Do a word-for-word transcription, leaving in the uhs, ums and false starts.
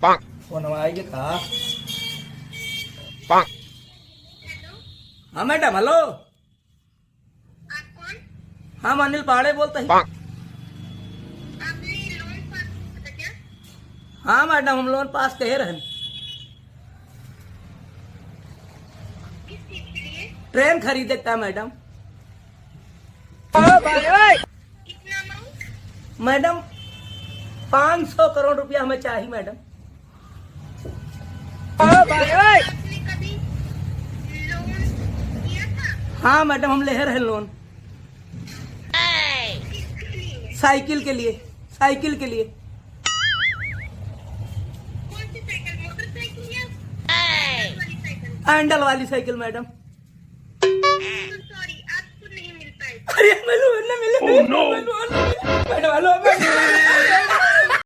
फोनवा आइगे का? हाँ मैडम, हेलो। हाँ, हम अनिल पाड़े बोलत ही। हाँ मैडम, हम लोन पास कहे रहन। ट्रेन खरीदे का मैडम। मैडम, पाँच सौ करोड़ रुपया हमें चाही मैडम। हाँ मैडम, हम लेहे रहे लोन। साइकिल के लिए, साइकिल के लिए। हैंडल वाली साइकिल मैडम। अरे, मैं लोन ना मिले। Oh, no। मैं लोन ना मिले। मैडम, हेलो, मैडम।